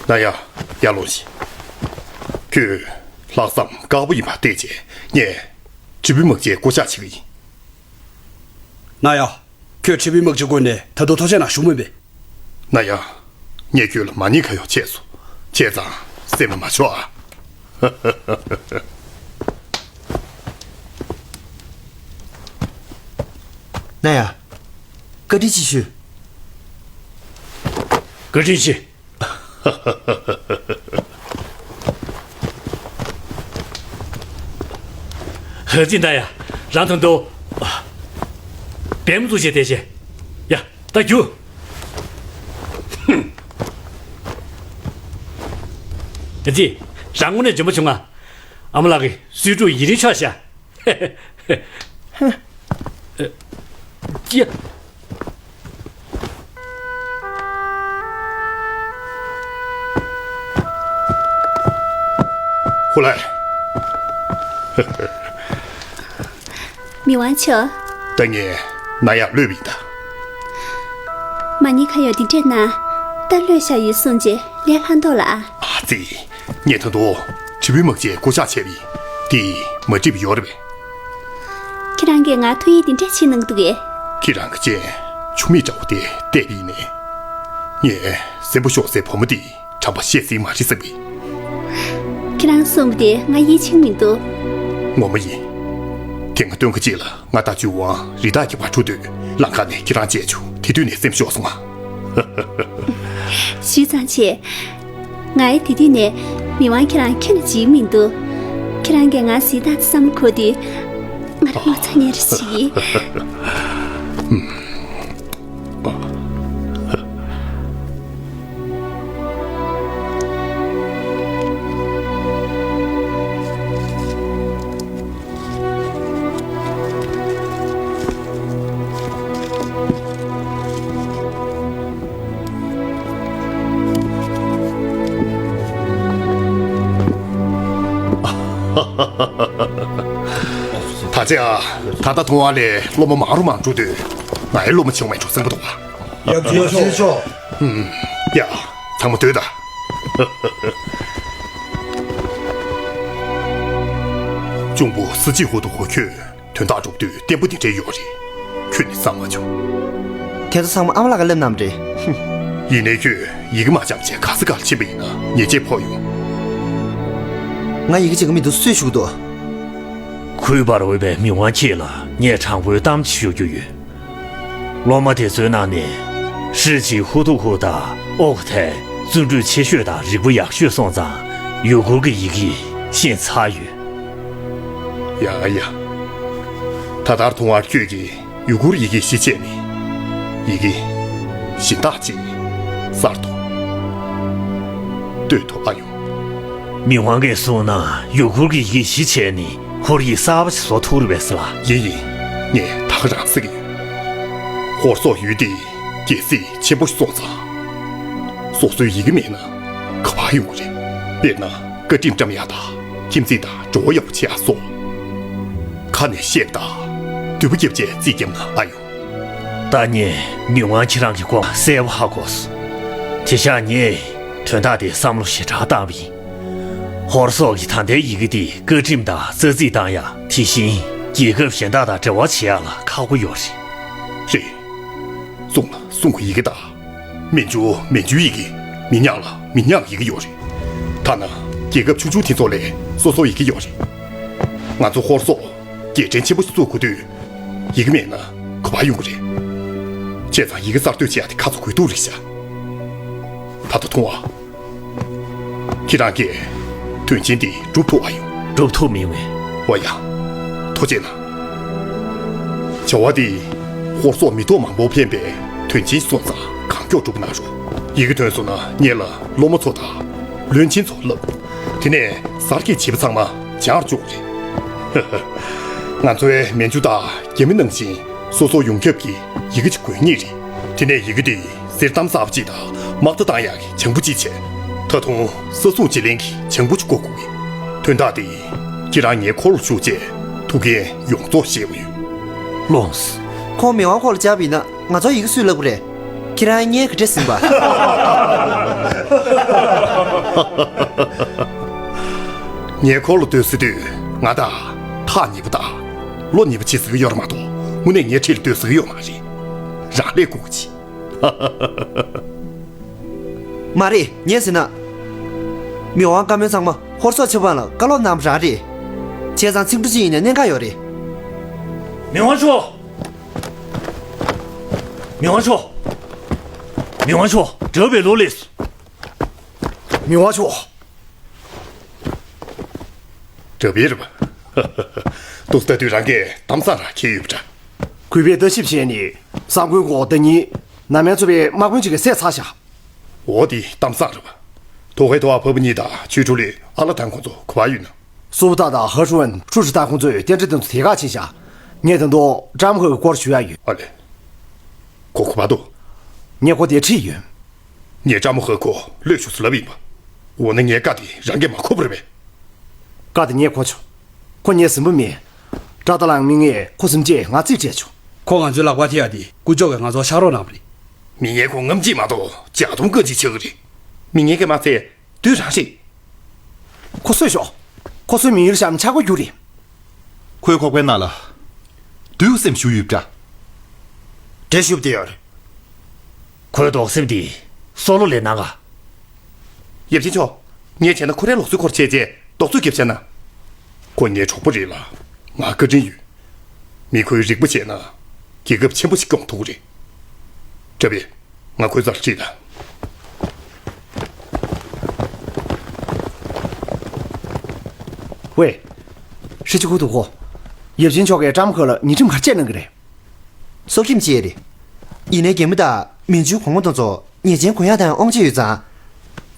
ན་ཡ། ཡར་ལོངས་ཤིག་ཁྱོད་ལྷག་བསམ་དཀར་པོ་ཡིན་པ་བལྟས་རྗེས་ངས་དྲིལ་བུའི་དམག་སྤྱིའི་བསྐོ་བཞག་བྱེད་ཀྱི་ཡིན། ན་ཡ། ཁྱོད་དྲིལ་བུའི་དམག་སྤྱི་བསྐོས་ནས་ད་དུང་ཐོག་ཆེན་ནང་བཞུགས་མིན་པས། ན་ཡ། ངས་ཁྱོད་ལ་མ་ཉེས་ཁ་གཡོག་བྱས་སོང་། བྱས་ཙང་སེམས་ལ་མ་ཆོག་ཨ། ན་ཡ། བཀའ་དྲིན་ཆེ་ཞུ། བཀའ་དྲིན་ཆེ། ཧ་ཙི་ད་ཡ། རང་དང་དུ། བེམ་བཙུགས་བྱས་བསྡད་བྱས། ཡ། ད་རྒྱུ། ཧ་ཙི། རང་དངོས་གནས་འཇོན་པོ་བྱུང་ང་། ཨ་མ་ལགས་ཀྱི་གསོས་ཕྲུག་ཡིན་རིན་ཆོག་ཤག་ཀྱེ། ཧུ་ལའི། མི་དབང་མཆོག་ད་ངས་ན་ཡག་གློད་པ་ཡིན་ད། མ་ཉེས་ཁ་གཡོག་འདི་འདྲས་ན། ད་གློད་བཞག་ཡོད་གསུངས་རྗེས་ལས་ལྷག་མདོག་ལ་ཨ། ཨ་ཙི། ངས་ད་དུང་དྲིལ་བུའི་དམག་སྤྱིའི་བསྐོ་བཞག་བྱས་པ་ཡིན། འདི་མ་འགྲིག་པ་ཡོད་རེད་པས། ཁྱེད་རང་གིས་ང་ཐུགས་ཡིད་འདི་འདྲས་བྱེད་གནང་འདུག་གས། ཁྱེད་རང་གི་སྤྱན་ཆུ་མིག་འདྲ་བོ་དེ་བལྟས་པ་ཡིན་ནའི། ངས་སྲིན་པོ་ཤོག་སའི་བུ་མོ་འདི་དྲང་པོ་བཤད་སྲིད་མ་རེད་བསམ་གི། ཁྱེད་རང་གསུངས་པ་དེ་ང་ཡིད་ཆེས་མི་འདུག་ངོ་མ་ཡིན། དེ་སྔ་སྟོན་ཁ་ཅིག་ལ་ང་དང་ཇུའུ་ཝང་རི་དྭགས་ཀྱི་བར་འཁྲུག་དུས་ལམ་ཁ་ནས་ཁྱེད་རང་མཇལ་བྱུང་། དེ་དུས་ནས་སེམས་ཤོར་སོང་ང་། ཞུས་ཙང་བྱས། ང་ཡི་དེ་དུས་ནས་མི་དབང་ཁྱེད་རང་ཁྱོན་ནས་བརྗེད་མི་འདུག་ཁྱེད་རང་གིས་ང་གཟིགས་སྟངས་དེ་བསམ་བློ་འཁོར་དུས། ང་རང་ངོ་ཚ་ཉེ་རུ་ཕྱིན། ད་ཆ་ད་ལྟ་ཐོང་བ་ལས་སློབ་མ་མང་རུ་མང་འགྲོ་དུས་ང་ཡི་སློབ་མ་ཆུང་བའི་གྲོགས་སེམས་པོ་དོག་པ། ཡབ་རྗེས་ཤོག་ཡ། ཚང་མ་སྡོད་ད། གཅུང་པོ་སི་ཅི་ཧུ་ཏུ་ཧུ་ཁྱོད་དོན་དག་སྒྲུབ་དུས་བརྟན་པོ་དེ་འདྲའི་ཡོད་རེད། ཁྱོད་ནི་བསམ་མ་བྱུང་། དེ་ཚོ་ཚང་མ་ཨ་མ་ལགས་ཀྱིས་ལབ་གནང་བ་རེད། ཡིན་ནའི་ཁྱོད་ཡི་གེ་མ་སྦྱངས་བྱས་ག་ས་གར་ཕྱིན་པ་ཡིན་ན་ཉེས་ཆད་ཕོག་ཡོང་། ང་ཡི་གེ་སྦྱང་གི་མི་འདུག་སུས་ཞུ་གི་འདུག་གུས་པར་འོས་པའི་མི་དབང་ཁྱེད་ལ་ངས་དྲང་པོའི་གཏམ་ཞིག་ཞུ་རྒྱུ་ཡོད། སློབ་མ་དེ་ཚོའི་ནང་ནས་ཧྲི་ཅི་ཧུ་ཐུ་ཧུ་དང་ཨོ་ཁུ་ཐའི་བརྩོན་འགྲུས་ཆེ་ཤོས་དང་རིག་པ་ཡག་ཤོས་སོང་ཙང་ཡུ་གུར་གྱི་ཡི་གེ་ཤེས་ཚར་ཡོད། ཡ་ཡ། ད་ལྟར་ཐོང་བར་ཁྱོད་ཀྱིས་ཡུ་གུར་ཡི་གེ་ཤེས་བྱས་ནས་ཡི་གེ་གཞན་དག་ཅིག་གསར་དུ་བཏོད་ཐུབ་ཨ་ཡོང་། མི་དབང་གིས་གསུངས་ན་ཡུ་གུར་གྱི་ཡི་གེ་བཞི་བྱས་ནས་ཧོར་ཡིག་གསར་པ་ཞིག་བཟོ་ཐུབ་རེད་པས་ཟེར་ལ། ཡིན་ཡིན། ངས་ད་ག་རང་ཟེར་གྱི་ཡོད། ཧོར་སོག་ཡུལ་འདི་རྒྱལ་སྲིད་ཆེན་པོ་ཞིག་སོང་ཙང་། སོ་སོའི་ཡི་གེ་མེད་ན་ག་པར་ཡོང་གི་རེད། དཔེར་ན་བཀའ་ཁྲིམས་བཀྲམ་ཡག་དང་ཁྱིམ་མཚེས་དང་འགྲོ་འགྲུལ་ཡག་པོ་བྱེད་ཡག་སོགས། ཁ་ནས་བཤད་པ་དང་མདུད་པ་རྒྱབ་བྱས་རྩིས་བརྒྱབ་ན་ཨ་ཡོང་། ད་ངས་མི་དབང་ཁྱེད་རང་གི་དགོངས་པ་གསལ་པོ་ཧ་གོ་སོང་། དེ་ཤག་ངས་དོན་དག་དེ་བསམ་བློ་ཞེ་དྲག་བཏང་བ་ཡིན། ཧོར་སོག་གི་ད་ལྟའི་ཡི་གེ་དེ་བཀའ་ཁྲིམས་དང་རྩ་རྩིས་བཏང་ཡག་དེ་བཞིན་རྒྱལ་ཁབ་གཞན་དག་དང་འབྲེལ་བ་བྱེད་ཡག་ལ་ཁག་པོ་ཡོད་རེད། རེད། གསུང་ལ་གསུང་གི་ཡི་གེ་དང་། མན་ཇུ་མན་ཇུའི་ཡི་གེ། མི་ཉག་ལ་མི་ཉག་གི་ཡི་གེ་ཡོད་རེད། ཐ་ན་རྒྱལ་ཁབ་ཆུང་ཆུང་དེ་ཚོ་ལ་སོ་སོའི་ཡི་གེ་ཡོད་རེད། ང་ཚོ་ཧོར་སོག་རྒྱལ་ཕྲན་ཆེན་པོ་ཞིག་བཙུགས་དགོས་དུས། ཡི་གེ་མེད་ན་ག་པར་ཡོང་གི་རེད། བྱས་ཙང་ཡི་གེ་གསར་གཏོད་བྱེད་ཡག་དེ་ཁ་ཚ་དགོས་གཏུགས་རེད་ཤག་ད་ལྟ་མཐོང་ཨ། ཁྱེད་རང་གིས་དོན་ཆེན་འདི་སྒྲུབ་ཐུབ་ཨ་ཡོང་། སྒྲུབ་ཐུབ་མི་ཡོང་། འོ་ཡ། ཐུགས་རྗེ་གནང་། བྱ་བ་འདི་ཧོར་སོག་མི་ཐོག་མང་པོ་ཕན་པའི་དོན་ཆེན་སོང་ཙང་གང་མགྱོགས་སྒྲུབ་གནང་རོགས། ཡི་གེ་ཐོན་སོང་ན་ངེད་ལ་སློབ་མ་ཚོ་དང་བློན་ཆེན་ཚོ་བསླབ། དེ་ནས་གསར་སྐྱེས་བྱིས་པ་ཚང་མ་སྦྱང་བཅུག་རེད། ང་ཚོའི་མན་ཇུ་དང་རྒྱ་མི་ནང་བཞིན་སོ་སོ་ཡོངས་ཁྱབ་ཀྱི་ཡི་གེ་ཅིག་དགོས་ངེས་རེད། དེ་ནས་ཡི་གེ་འདི་གསེར་གཏམ་གསར་པ་ཅིག་དང་དམག་རྟ་བཏང་ཡག་གི་བྱང་བུ་ཅིག་བྱས། ད་དུང་ས་སྲུང་བྱེད་ལེན་གྱི་བྱང་བུ་ཅིག་བརྐོ་དགོས་ཀྱི། དོན་དག་འདི་ཁྱེད་རང་ངའི་འཁོར་ལོ་ཞུགས་རྗེས་ཐུགས་འགན་ཡོངས་རྫོགས་བཞེས་པ་ཡིན། ལོངས། ཁོང་མི་དབང་འཁོར་ལོ་བཅར་བ་ཡིན་ན་ང་ཚོར་ཡི་གེ་སུས་བསླབ་ཀྱི་རེད། ཁྱེད་རང་ངའི་ག་འདྲ་ཟིན་པ། ངའི་འཁོར་ལོ་སྡོད་སྲིད་དུས་ང་དང་ཐག་ཉེ་པོ་དང་བློ་ཉེ་པོ་བྱེད་སྲིད་ཀྱི་ཡོད་རེད་མ་གཏོགས་དངོས་གནས་ངའི་འཁྲིས་ལ་སྡོད་སྲིད་ཀྱི་ཡོད་མ་རེད། རང་ལས་ཁུག་ཅིག་མ་རེད། ངས་ཟེར་ན། མི་དབང་བཀའ་མོལ་ཚང་མ་ཧོར་སོག་ཆབ་འབངས་ལ་བཀའ་སློབ་གནང་བ་རང་རེད། བྱས་ཙང་ཚིག་འབྲུ་གཅིག་ཡིན་ནའི་གནད་འགག་ཡོད་རེད། མི་དབང་མཆོག་མི་དབང་མཆོག་མི་དབང་མཆོག་གྲྭ་པས་ལོག་སླེབས་སོང་། མི་དབང་མཆོག་གྲྭ་པས་རེད་པ། འདུག་ལྟ་དུས་རང་གིས་གཏམ་བཟང་རང་འཁྱེར་ཡོད་པ་འདྲ། གུས་པས་ལྟ་ཞིབ་བྱས་ནས་བཟང་པོའི་སྐོར་ཟླ་ཉིན་ནམ་ཡང་ཚོ་པའི་དམག་དཔོན་ཅིག་གིས་བསད་ཚར་བཞག་འོ་དེ་གཏམ་བཟང་རེད་པ། ཐོག་ཁའི་ཐོག་ཨ་ཕ་བུ་གཉིས་དང་ཆོས་ཕྲུག་ལི་ཨ་ལ་ཐང་ཁོང་ཚོ་ག་པར་ཡོད་ན། སུ་པུ་ཏཱ་དང་ཧ་ཧྲུ་ཝན་ཁྲུ་ཧྲི་ཏཱ་ཁོང་ཚོས་རྟེན་འབྲེལ་དེ་ཚོ་དེ་ག་ཕྱིན་བཞག་ངས་ད་དུང་ཀྲམ་ཧ་གི་སྐོར་ཞུ་ཡ་ཡོད། ཨ་ལེ། ཁོ་ག་པར་འདུག་ངས་ཁོ་དེ་ཁྲིད་ཡོད། ངས་ཀྲམ་ཧ་ཁོ་བློས་བཅུག་སོང་ལབ་ཡིན་པ། འོ་ན་ངའི་བཀའ་དེ་རང་གིས་མ་གོ་བ་རེད་པས། བཀའ་དེ་ངས་གོ་ཆོག་ཁོ་ངའི་ཟིན་པ་མིན། ཀྲ་ཏ་ལའང་མི་ངས་ཁོ་ཟིན་རྗེས་ང་རྩིས་སྤྲད་ཆོག་ཁོ་ང་ཚོའི་ལག་པར་ཐེབས་ཡ་དེ་དཀོན་མཆོག་གིས་ང་ཚོར་ཕྱག་རོགས་གནང་བ་རེད། མི་ངན་ཁོ་རྔམ་བརྗིད་མ་གཏོགས་ལྗགས་རྩོམ་དཀའ་ཅིག་ཆགས་ཀྱི་རེད། མི་ངན་གྱིས་མ་ཚད་བདུད་རང་རེད། ཁོ་གསོད་ཤོག་ཁོ་ཚོའི་མི་ཡུལ་གཤམ་ཆག་སྒོ་རྒྱུག་རེད། ཁོའི་ཁོག་པའི་ནང་ལ་བདུད་སེམས་ཞུགས་ཡོད་པ་འདྲ། འདྲེ་ཞུགས་བསྡད་ཡོད་རེད། ཁོའི་རྡོག་སེམས་དེ་སོ་ལོ་ལས་གནང་ག་ཡབ་ཆེན་མཆོག་ངས་བྱས་ན་ཁོ་རའི་ལུགས་སྲོལ་སྐོར་བྱས་རྗེས་རྡོག་རྫིས་རྒྱབ་བྱས་ན། ཁོ་ངའི་གྲོགས་པོ་རེད་ལ་ང་བཀའ་དྲིན་ཡོད། མི་ཁོའི་རིག་པ་བྱས་ན་རྒྱལ་ཁབ་ཆེན་པོ་ཞིག་སྐྱོང་ཐུབ་ཀྱི་རེད། གྲྭ་པས། ང་ཁོའི་རྩར་ཁྲིད་དང་། ཝེ། ཧྲི་ཅི་ཁུ་ཐུ་ཁོ། ཡབ་ཆེན་མཆོག་གིས་ཀྲམ་ཁོ་ལ་ཉེས་ཁྲིམས་ག་རེ་བཅད་གནང་གི་རེད། སྲོག་ཁྲིམས་བཅད་རེད། ཡིན་ནའི་རྒྱ་མི་དང་མན་ཇུའི་གོང་མ་དེ་ཚོ་ཉེས་ཅན་གུ་ཡངས་དང་དབང་ཆ་ཡོད་ཙང་།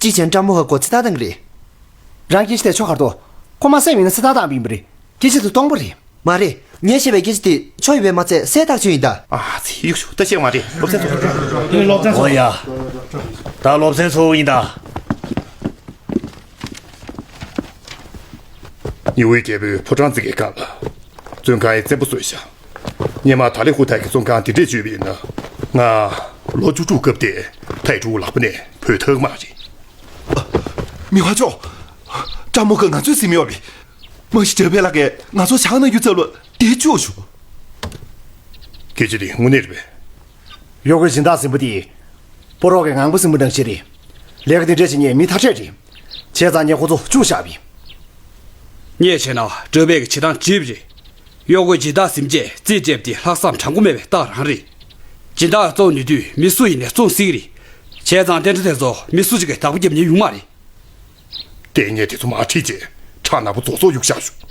གཅིག་བྱས་ན་ཀྲམ་ཧ་ཁོ་ཚེ་ཐར་བཏང་གི་རེད། རང་སྐད་ཆ་དེ་ཆོ་གར་དོ། ཁོ་མ་བསད་པ་ཡིན་ན་ཚེ་ཐར་བཏང་བ་ཡིན་པ་རེད། སྐད་ཆ་དེ་སྟོང་པ་རེད། མ་རེད། ངས་བཤད་པའི་སྐད་ཆ་དེ་ཆོ་ཡིན་པས་མ་ཚད་གསལ་ཐག་ཆོད་ཡིན་ད། ཨ་ཙི་གཡུག་ཤོག་ད་བཤད་མ་རེད། སློབ་ཚན་ཚོགས། འོ་ཡ། ད་སློབ་ཚན་ཚོགས་ཡིན་ད། ཉི་འོད་རྒྱལ་པོས་ཕོ་བྲང་འཛིན་གྱི་སྒང་ལ་བཙོན་ཁང་ཡི་བཙན་པོ་བཟོས་ཤག་སྔོན་མ་ད་ལི་ཧུ་ཐའི་གི་བཙོན་ཁང་དེ་འདྲས་བཅོས་པ་ཡིན་ན་ང་ལོ་བཅུ་དྲུག་སྐབས་དེ་ཐའི་ཀྲུའུ་ལག་པ་ནས་བུད་ཐག་མ་རེད། མི་དབང་མཆོག་ཀྲམ་མོ་ཁོས་ང་ཚོའི་སེམས་ཡོད་པས། མ་གཞི་གྲྭ་པའི་ལག་གིས་ང་ཚོ་ཇག་གནང་རྒྱུ་རྩ་ལ་དེ་བཅུག་ཞུ། སྐད་ཆ་དེ་དངོས་གནས་རེད་པས། གཡོག་པོའི་སྦྱིན་བདག་ཟིན་པོ་དེ། ཕོ་རོག་གི་ངང་པ་ཟིན་པོ་ནང་བཞིན་རེད། ལས་ཀ་དེ་འདྲས་བྱེད་མཁན་མི་ཐ་ཆད་རེད། བྱས་ཙང་ངས་ཁོ་ཚོ་བཅུག་བཞག་པས། ངས་བྱས་ན་གྲྭ་པའི་གི་བྱེད་སྟངས་བརྗེད་པ་རེད། གཡོག་པོའི་སྦྱིན་བདག་ཟིན་རྗེས་རྩིས་སྤྲད་པ་དེ་ལྷག་བསམ་དྲང་པོ་མེད་པའི་རྟགས་རང་རེད། སྦྱིན་བདག་བཙོང་ནུས་དུས་མི་སུ་ཡིན་ནའི་བཙོང་སྲིད་ཀྱི་རེད། བྱས་ཙང་རྟེན་འབྲེལ་དེ་ཚོ་མི་སུ་གཅིག་གིས་བདག་པོ་རྒྱབ་ཉན་ཡོང་མ་རེད། ལྟས་ངན་དེ་ཚོ་མར་ཁྲིད་རྗེས་ཁྲག་ནག་པོ་རྫོགས་རྫོགས་གཡུག་བཞག་ཞུ།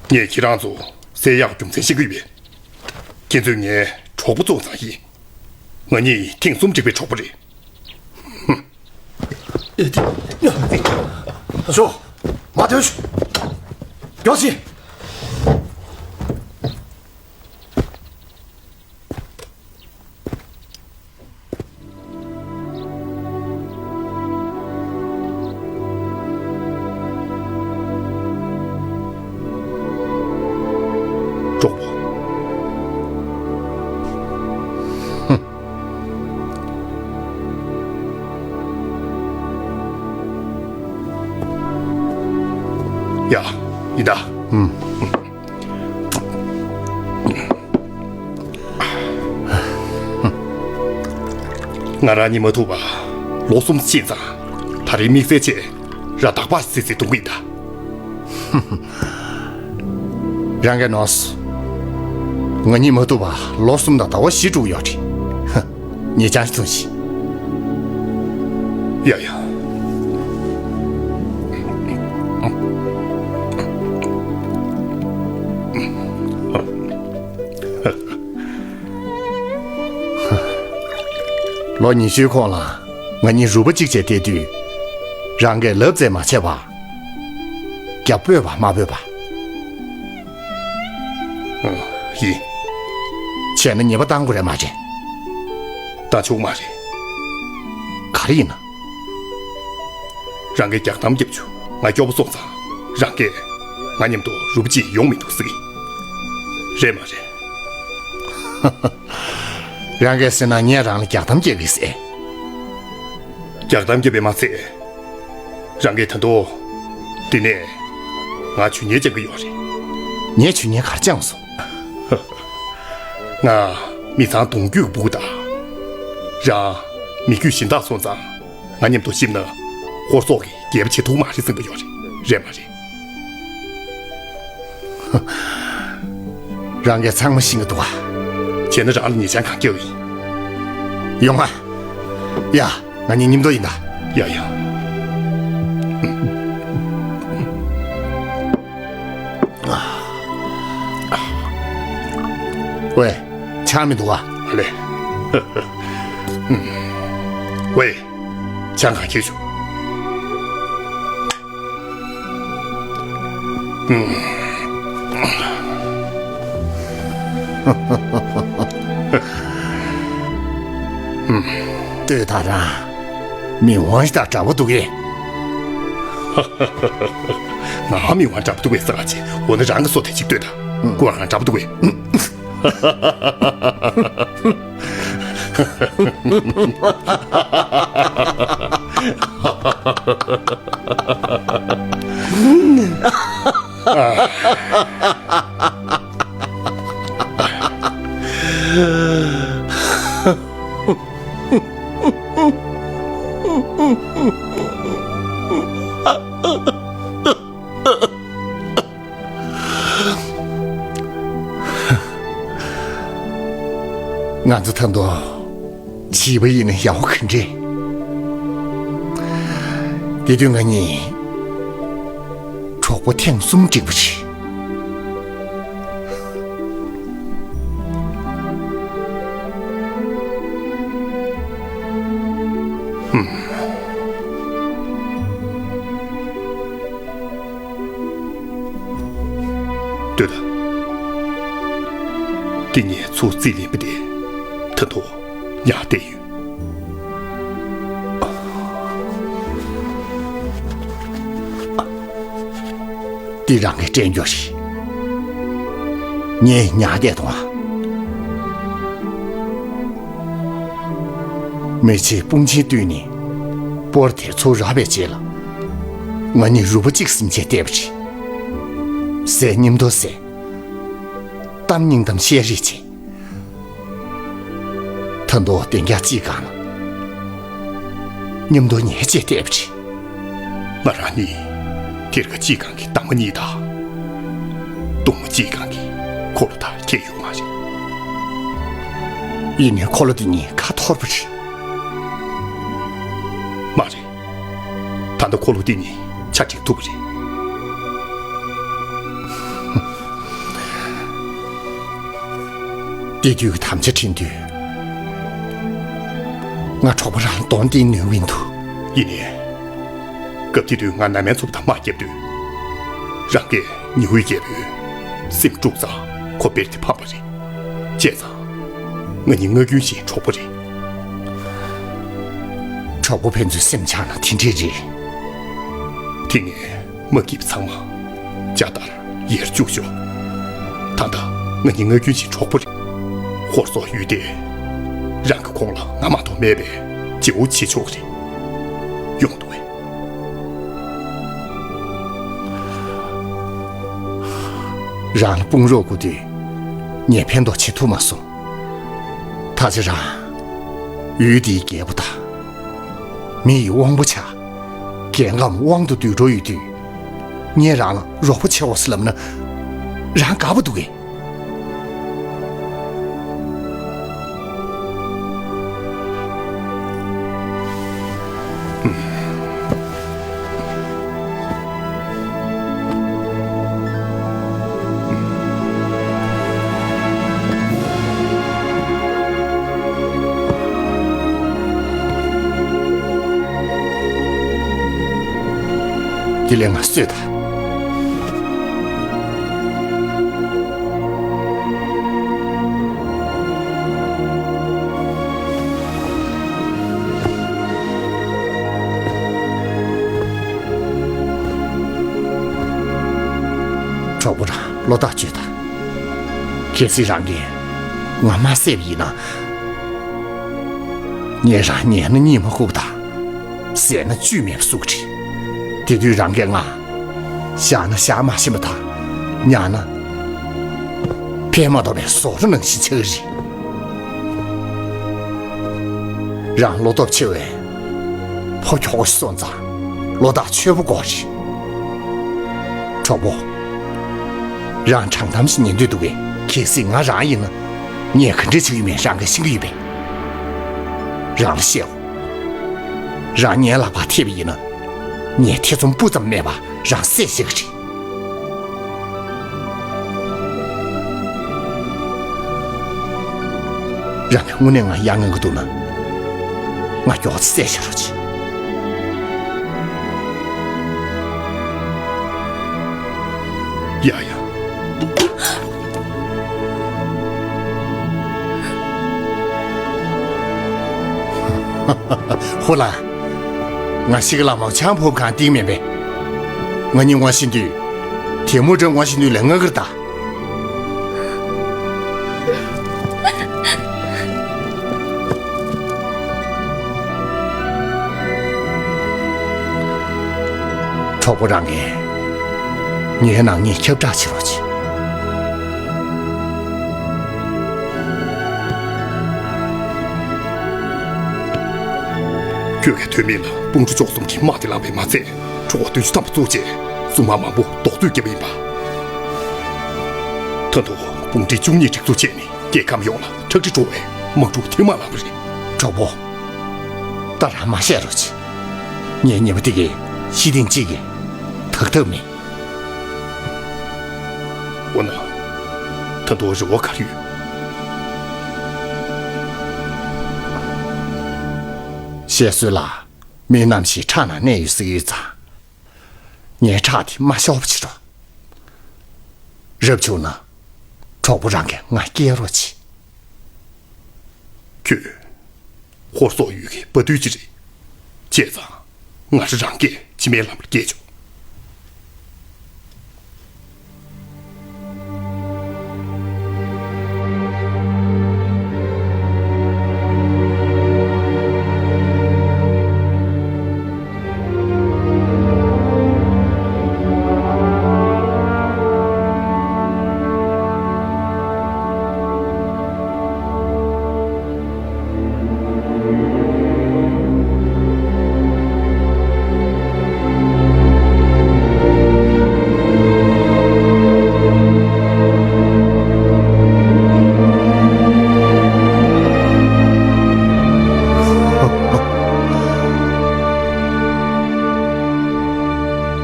ངས་ཁྱེད་རང་ཚོ་བསད་ཡག་རྒྱུ་མཚན་ཤེས་ཀྱི་ཡོད་པས། ཁྱེད་ཚོས་ངའི་གྲོགས་པོ་བཙོང་ཙང་ཡིན། ང་གཉིས་ཐེངས་གསུམ་འགྲིག་པའི་གྲོགས་པོ་རེད། ཤོག་མ་ཐོན་ཤོག་མགྱོགས་ཤིག་གྲོགས་པོ། ཡ། ཡིན་ད། ཨུམ། ང་རང་གཉིད་མ་ཐུབ་པ་ལོ་གསུམ་ཕྱིན་ཙང་། ད་རེས་དམིགས་བསལ་ཆེད་ར་དག་པ་སི་སི་འཐུང་གི་ཡིན་ད། རང་གིས་ནོར་སོང་། ང་གཉིད་མ་ཐུབ་པ་ལོ་གསུམ་དང་ཟླ་བ་བཞི་དྲུག་ཡོད་རེད། ངེད་ཅག་འཐུང་ཞིག་ཡ་ཡ། ལོ་ཉི་ཤུའི་གོང་ལ་ང་གཉིས་རུས་པ་གཅིག་བྱས་བསྡད་དུས། རང་གིས་ལབ་རྩེས་མ་བྱས་པར། རྒྱབ་སྤོས་པ་མ་སྤོས་པ། ཨང་། ཡིན། བྱས་ན་ཉེས་པ་བཏང་དགོས་རེད་མ་རེད། ད་བྱུང་མ་རེད། ག་རེ་ཡིན་ན། རང་གིས་རྒྱག་གཏམ་བརྒྱབ་བྱུང་ང་སྐྱོ་པོ་སོང་ཙང་། རང་གིས་ང་མཉམ་དུ་རུས་པ་གཅིག་ཡོང་མི་འདུག་ཟེར་གི། རེད་མ་རེད། རང་གིས་ཟེར་ན་ངས་རང་ལ་རྒྱག་གཏམ་རྒྱག་གི་ཟེར། རྒྱག་གཏམ་རྒྱབ་པས་མ་ཚད། རང་གིས་ད་དུང་། འདི་ནས་ང་ཇུས་ཉེས་བཅང་གི་ཡོད་རེད། ངས་ཇུས་ཉེས་ག་རེ་བཅངས་སོང་། ང་མི་ཚང་གདུང་རྒྱུད་ཀྱི་སྤུ་གུ་དང་། རང་མི་རྒྱུད་གཞན་དག་སོང་ཙང་། ང་མཉམ་དུ་གཤིབས་ན་ཧོར་སོག་གི་རྒྱལ་པོ་བྱེད་ཐུབ་མ་རེད་བསམ་གྱི་ཡོད་རེད། རེད་མ་རེད། རང་གིས་ཚང་མ་ཤེས་ཀྱི་འདུག་ག་བྱས་ན་རང་ལ་ཉེས་ཆད་གང་རྒྱག་ཡིན། ཡོང་ང་། ཡ། ང་གཉིས་མཉམ་དུ་ཡིན་ད། ཡ་ཡ། ཝེ། ཆང་མི་འདུག་ག་ཨ་ལེ། ཝེ། ཆང་གང་ཁྱེར་བྱུང་། ལྟོས་དང་རང་། མི་དབང་ཞིག་དང་འདྲ་པོ་འདུག་གས། ང་མི་དབང་འདྲ་པོ་འདུག་གས་ཟེར་ག་བྱས། འོ་ན་རང་གི་བཟོ་དེ་གཅིག་ལྟོས་དང་། ཀུ་རང་འདྲ་པོ་འདུག་གས། ང་ཚོ་ད་དུང་བྱིས་པ་ཡིན་ན་ཡག་པོ་ག་འདྲས། དེ་དུས་ང་གཉིས་གྲོགས་པོ་ཐེངས་གསུམ་འགྲིག་པ་རེད། ལྟོས་དང་། འདི་ངའི་ཚུར་རྩིས་ལེན་པ་དེ་ད་དུང་ཉར་བསྡད་ཡོད། འདི་རང་གི་སྤྲད་རྒྱུ་རེད། ངས་ཉར་བསྡད་དང་། མི་ཚེ་དཔུང་ཆེན་བསྟུན་ནས་སྤོར་དེ་ཚུར་རག་པའི་རྗེས་ལ། ང་གཉིས་རུས་པ་གཅིག་ཟིན་བྱས་བསྡད་པ་རེད། ཟས་མཉམ་དུ་ཟས། གཏམ་སྙིང་གཏམ་བཤད་རེས་བྱས། ད་དུང་གདན་རྒྱགས་གཅིག་སྒང་ལ་མཉམ་དུ་ཉལ་བྱས་བསྡད་པ་རེད། ང་རང་གཉིས་གཏེར་ཁ་གཅིག་སྒང་གི་གཏའ་མ་གཉིས་དང་། གཏུམ་མོ་གཅིག་སྒང་གི་འཁོར་ལོ་དག་འཁྱེར་ཡོད་མ་རེད། ཡིན་ནའི་འཁོར་ལོ་དེ་གཉིས་ཁ་འཐོར་པ་རེད། མ་རེད། ད་ལྟ་འཁོར་ལོ་དེ་གཉིས་ཆ་འགྲིག་ཐུབ་པ་རེད། དེ་དུས་ཀྱི་དམ་བཅའ་འཕྲིན་དུས། ང་གྲོགས་པོ་རང་གདོང་སྟེང་ནུས་མི་འདུག་ཡིན་ནའི། སྐབས་དེ་དུས་ང་ནམ་ཡང་ཚུབ་དང་དམག་རྒྱབ་དུས། རང་གིས་ཉི་འོད་རྒྱལ་པོའི་སེམས་དཀྲུགས་ཙང་ཁོ་བེར་ཏེ་ཕམ་པ་རེད། བྱས་ཙང་། ང་གཉིས་སྔར་རྒྱུན་བཞིན་གྲོགས་པོ་རེད། གྲོགས་པོ་ཕན་ཚུན་སེམས་ཆགས་ན་དེ་འདྲས་རེད། དེ་ངས། མ་སྐྱིད་ཚང་མ་ཇ་ལྟར་ཡར་བཅུག་ཤོག་ད་ལྟ་ང་གཉིས་སྔར་རྒྱུན་བཞིན་གྲོགས་པོ་རེད། ཧོར་སོག་ཡུལ་དེ་རང་གི་ཁོངས་ལ་ང་མ་གཏོགས་མེད་པས་བརྗེ་བོ་བྱེད་ཆོག་རེད། ཡོང་འདུག་བས། རང་ལ་དཔུང་རོགས་དགོས་དུས་ངས་ཕན་ཐོགས་བྱེད་ཐུབ་མ་སོང་། ད་ཆ་རང་ཡུལ་འདིའི་རྒྱལ་པོ་དང་། མི་ཡི་དབང་པོ་ཆགས། རྒྱལ་ཁམས་དབང་དུ་བསྡུས་འགྲོ་ཡོད་དུས། ངས་རང་ལ་རོགས་པ་བྱེད་འོ་ཟེར་ལབ་ན། རང་དགའ་པོ་འདུག་གས། དེ་ལས་ང་གསོད་དང་། གྲོགས་པོ་རང་བློ་ཐག་གཅོད་དང་། གལ་སྲིད་རང་གིས་ང་མ་བསད་པ་ཡིན་ན། ངས་རང་ཉལ་ན་གཉིད་མ་ཁུག་དང་། ཟས་ན་བཅུད་མེད་པ་བཟོ་གི་རེད། དེ་དུས་རང་གིས་ང་། བཞག་ན་བཞག་མ་ཤེས་པ་དང་། ཉལ་ན། ཕན་མ་ཐོགས་པའི་ཟོག་རོ་ནང་བཞིན་ཆགས་ཀྱི་རེད། རང་བློ་སྟོབས་ཆེ་བས། ཕོ་ཁྱོ་ག་ཞིག་སོང་ཙང་། བློ་ཐག་ཆོད་པོ་དགོས་རེད། གྲོགས་པོ། རང་དྲང་གཏམ་ཞིག་ཉན་འདོད་འདུག་གས། གལ་སྲིད་ང་རང་ཡིན་ན། ངས་ག་འདྲས་བྱེད་ཀྱི་མིན་རང་གིས་ཤེས་ཀྱི་ཡོད་པས། རང་ལ་བཤད་འོ། རང་ངའི་ལག་པར་ཐེབས་པ་ཡིན་ན། ངས་ཐེ་ཚོམ་སྤུ་ཙམ་མེད་པར་རང་བསད་ཤེས་ཀྱི་རེད། རང་གིས་དངོས་གནས་ང་ཡ་ང་གི་འདུག་ན། ང་མགྱོགས་ཙམ་བསད་བཞག་རོགས་གྱིས། ཡ་ཡ། ཧོ་ལ། ང་ཤི་གི་ལ་མོ་ཆང་ཕོབ་གང་སྟེང་མེད་པས། ང་གཉིས་ངོ་ཤེས་དུས། དེ་མོ་འདྲ་ངོ་ཤེས་དུས་ལས་ང་གིར་ད། གྲོགས་པོ་རང་གིས་ངའི་ནང་ངས་ཁྱབ་བསྒྲགས་བྱེད་རོགས་གྱིས། ཁྱོད་ཀྱིས་དོན་མེད་ལ་དཔུང་སྒྲིག་བཅུ་གསུམ་གྱི་དམག་དེ་བསླངས་པས་མ་ཚད། གྲོགས་པོ་བདུན་ཅུ་ཐམ་པ་བཙུགས་རྗེས་སྲུང་དམག་མང་པོ་རྡོག་ཐོས་བརྒྱབ་པ་ཡིན་པ། ད་དུང་དཔུང་སྒྲིག་བཅུ་གཉིས་སྒྲིག་འཛུགས་བྱས་ནས་རྒྱལ་ཁམས་ཡོངས་ལ་ཁྲག་དྲི་བྲོ་བའི་དམག་འཁྲུག་ཐེངས་མང་ལངས་པ་རེད། གྲོགས་པོ། ད་རང་མ་བཤད་རོགས་གྱིས། ངའི་ཉེས་པ་དེ་གས་ཤི་ཐེངས་གཅིག་གིས་དག་ཐབས་མེད། འོ་ན། ད་དུང་རེ་བ་ག་རེ་ཡོད། བཤད་སྲོལ་ལ། མི་རྣམས་ཤིག་ཁྲག་ནང་གནས་ཡོད་ཟེར་གྱི་ཡོད་ཙང་། ངའི་ཁྲག་དེ་མ་ཤོར་བ་བྱེད་རོགས། རབ་བྱུང་ན། གྲོགས་པོ་རང་གིས་ང་སྐྱེལ་རོགས་གྱིས། ཁྱོད། ཧོར་སོག་ཡུལ་གྱི་དཔའ་རྟུལ་ཅིག་རེད། བྱས་ཙང་། ང་རང་རང་གིས་ཕྱི་མའི་ལམ་ལ་སྐྱེལ་ཆོག་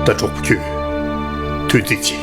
ད་གྲོགས་པོ་ཁྱོད། ཐུགས་རྗེ་ཆེ།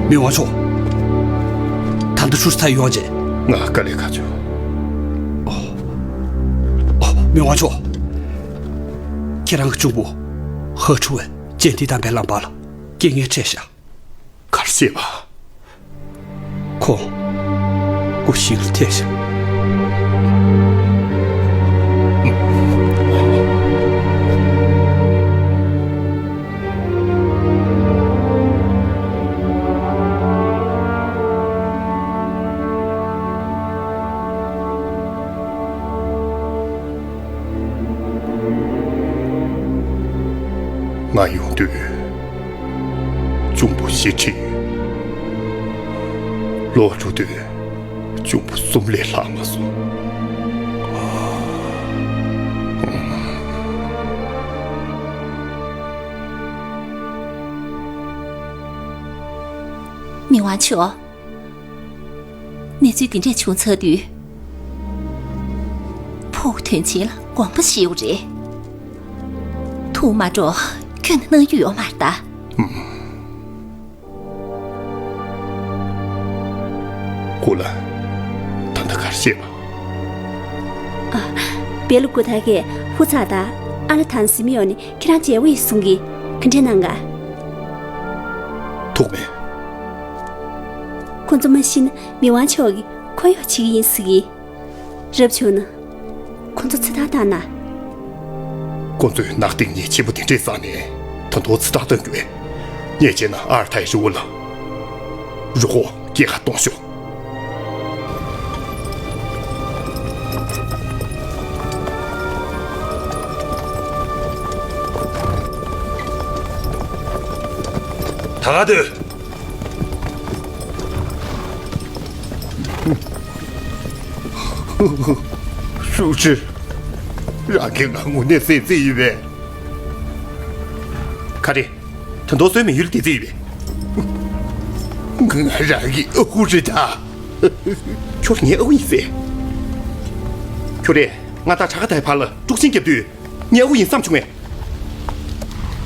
མི་དབང་མཆོག་ད་ལྟ་ཧྲུའུ་ཅི་ཚ་ཡོང་རྗེས། ང་དཀའ་ལས་ཁག་བྱུང་། ཨོ། ཨོ། མི་དབང་མཆོག་ཁྱེད་རང་གི་གཅུང་པོ་ཧ་ཁྲུ་བས་ཅན་ཏི་དང་བེ་ལང་པ་ལ་རྐྱེན་ངན་འཕྲད་ཤག་ག་རེ་བཤད་པ། ཁོང་སྐུ་ཞིང་ལ་ཐེབས་ཤག་ང་ཡོང་དུས་གཅུང་པོ་བཞི་ཁྲིད་ཡོད། ལོག་འགྲོ་དུས་གཅུང་པོ་གསུམ་ལས་ལྷག་མ་སོང་། མི་དབང་མཆོག་གནས་ཚུལ་འདི་འདྲས་བྱུང་ཚར་དུས། ཕུ་བོ་དོན་ཆེན་ལ་དགོངས་པ་བཞེས་དགོས་རེད། ཐུགས་མ་སྤྲོ་ཁྱོན་ནས་གནང་རྒྱུ་ཡོད་མ་རེད་ད། ཧུ་ལ། ད་ལྟ་ག་རེ་བཤད་པ། ཨ། བེ་ལུ་ཀུ་ཐ་གས་ཧུ་ཚ་དང་ཨ་ལ་ཐང་སི་མི་ཡོ་ནི་ཁྱེད་རང་མཇལ་བ་ཡིན་གསུང་གི། ག་འདྲས་གནང་ག་ཐུག་མེད། ཁོ་ཚོ་མ་ཤི་ན་མི་དབང་མཆོག་གིས་འཁོར་གཡོག་བྱེད་ཀྱི་ཡིན་ཟེར་གི། རབ་བྱུང་ན། ཁོ་ཚོ་ཚེ་ཐར་བཏང་ན། ཁོ་ཚོས་ནག་སྟེང་ཉེས་ཆེན་པོ་དེ་འདྲས་བསགས་ནས་ད་དུང་ཚེ་ཐར་བཏང་རྒྱུ་བས། ངས་བྱས་ན་ཨར་ཐའི་རི་བོ་ལ་རུ་ཁོག་སྐྱེལ་ག་གཏོང་ཤོག་ད་ག་དུས། ཧྲུའུ་ཅི། རང་གིས་ང་དངོས་གནས་བསད་རྩིས་ཡོད་པས། ག་རེ། ད་དུང་གསོན་མི་ཡུལ་དེ་རྩིས་ཡོད་པས། ང་རང་གི་ཨ་ཁུ་རེད་ད། ཁྱོད་ངའི་ཨ་ཁུ་ཡིན་ཟེར། ཁྱོད་རེད། ང་དང་བྲག་ཁ་དའི་བར་ལ་དཀྲུག་ཤིང་བརྒྱབ་དུས། ངའི་ཨ་ཁུ་ཡིན་བསམ་བྱུང་ངས།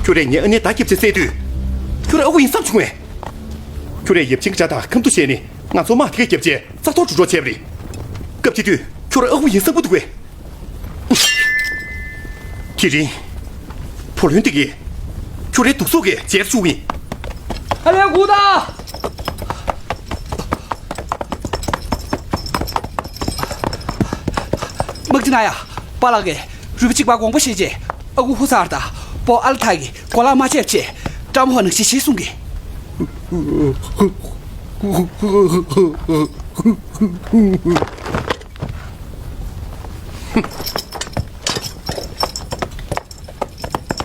ཁྱོད་རེད། ངའི་ཨ་ནེ་མདའ་བརྒྱབ་བྱས་བསད་དུས། ཁྱོད་རེད། ཨ་ཁུ་ཡིན་བསམ་བྱུང་ངས། ཁྱོད་རེད། ཡབ་ཆེན་གྱི་དགྲ་དང་ཁམས་ཐུ་བྱས་ནས་ང་ཚོ་དམག་དེ་གས་བརྒྱབ་བྱས་རྩ་གཏོར་འགྲོ་འགྲོ་བྱས་པ་རེད། སྐབས་དེ་དུས་ཁྱོད་རེད། ཨ་ཁུ་ཡིན་བསམ་གྱི་འདུག་གས། དེ་རིང་། བུ་ལོན་དེ་གས། ཁྱོད་རེད། དུག་སོགས་ཀྱིས་བརྗེད་བཅུག་ཡིན། ཨ་ལས་གུ་ད། དམག་སྤྱི་ན་ཡ། པཱ་ལགས་ཀྱིས་རུས་པ་གཅིག་པ་དགོངས་པ་བཞེས་རྗེས། ཨ་ཁུ་ཧུ་སར་དང་སྤོ་ཨལ་ཐའི་གི་གོ་ལག་མ་བཅད་བྱས་ཀྲམ་ཧོ་ནང་བཞིན་བྱེད་གསུང་གི།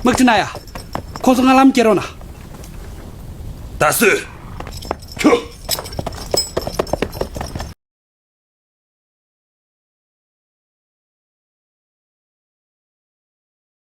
དམག་སྤྱི་ན་ཡ། ཁོང་ཚོ་ང་ལམ་སྐྱེལ་རོགས་གནང་། ད་སུས།